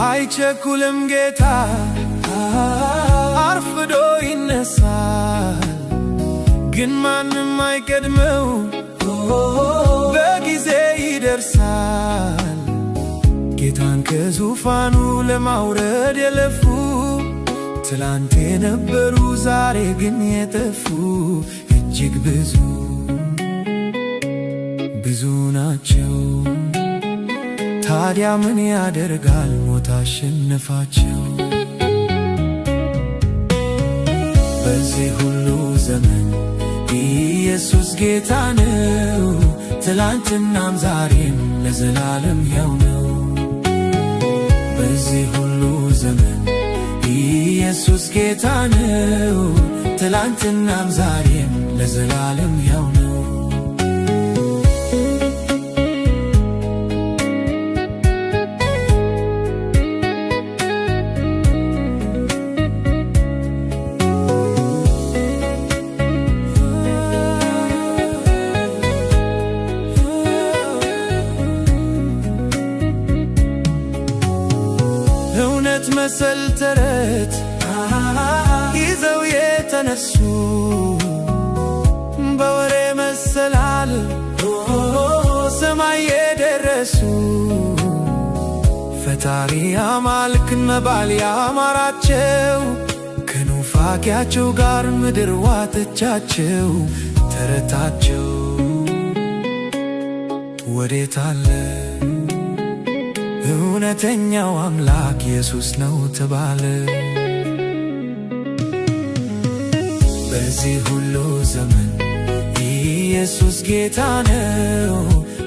አይቸኩልም ጌታ፣ አርፍዶ ይነሳል፣ ግን ማንም አይቀድመው፣ በጊዜ ይደርሳል። ጌታን ከዙፋኑ ለማውረድ የለፉ፣ ትላንት የነበሩ ዛሬ ግን የጠፉ እጅግ ብዙ ብዙ ናቸው። ታዲያ ምን ያደርጋል፣ ሞት አሸነፋቸው። በዚህ ሁሉ ዘመን ኢየሱስ ጌታ ነው፣ ትላንትናም ዛሬም ለዘላለም ሕያው ነው። በዚህ ሁሉ ዘመን ኢየሱስ ጌታ ነው፣ ትላንትናም ዛሬም ለዘላለም ሕያው ነው። እውነት መሰል ተረት ይዘው የተነሱ፣ በወሬ መሰላል ሰማይ የደረሱ፣ ፈጣሪ አማልክን መባል ያማራቸው፣ ከኑፋቂያቸው ጋር ምድር ዋጠቻቸው። ተረታቸው ወዴት አለ? እውነተኛው አምላክ ኢየሱስ ነው ተባለ። በዚህ ሁሉ ዘመን ኢየሱስ ጌታ ነው፣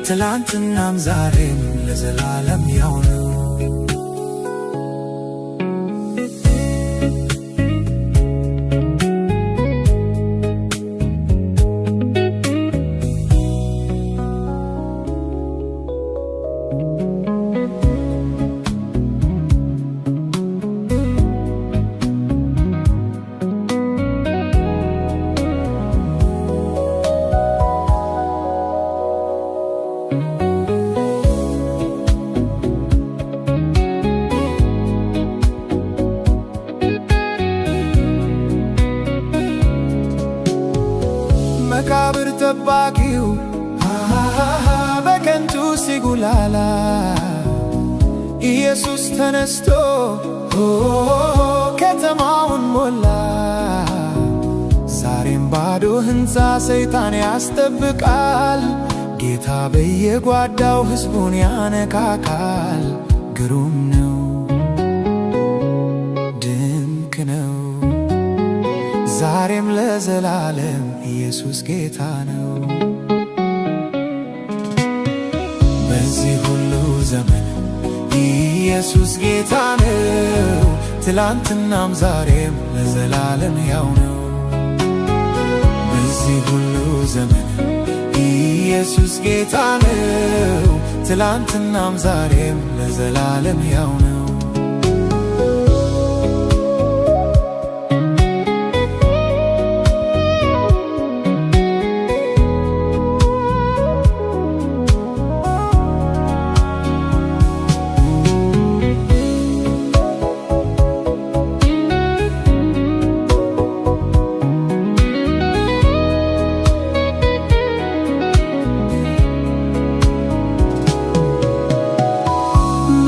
ትላንትናም ዛሬም ለዘላለም ያው ነው። መቃብር ጠባቂው በከንቱ ሲጉላላ፣ ኢየሱስ ተነስቶ ከተማውን ሞላ። ዛሬም ባዶ ሕንፃ ሰይጣን ያስጠብቃል፣ ጌታ በየጓዳው ሕዝቡን ያነቃቃል። ግሩም ነው፣ ድንቅ ነው፣ ዛሬም ለዘላለም ኢየሱስ ጌታ ነው። በዚህ ሁሉ ዘመን ኢየሱስ ጌታ ነው፣ ትላንትናም ዛሬም ለዘላለም ሕያው ነው። በዚህ ሁሉ ዘመን ኢየሱስ ጌታ ነው፣ ትላንትናም ዛሬም ለዘላለም ሕያው ነው።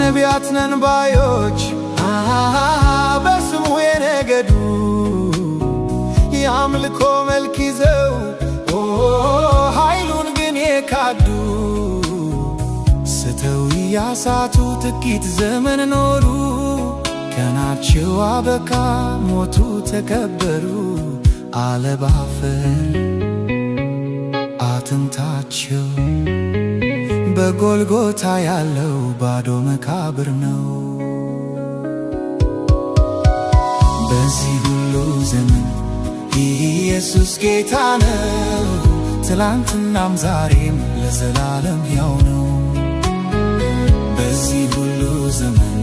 ነቢያት ነን ባዮች በስሙ የነገዱ፣ የአምልኮ መልክ ይዘው ኃይሉን ግን የካዱ፣ ስተው እያሳቱ ጥቂት ዘመን ኖሩ። ቀናቸው አበቃ፣ ሞቱ፣ ተከበሩ። አለባፈር አጥንታቸው በጎልጎታ ያለው ባዶ መቃብር ነው። በዚህ ሁሉ ዘመን ኢየሱስ ጌታ ነው። ትላንትናም ዛሬም ለዘላለም ያው ነው። በዚህ ሁሉ ዘመን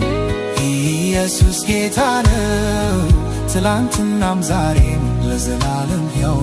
ኢየሱስ ጌታ ነው። ትላንትናም ዛሬም ለዘላለም ያው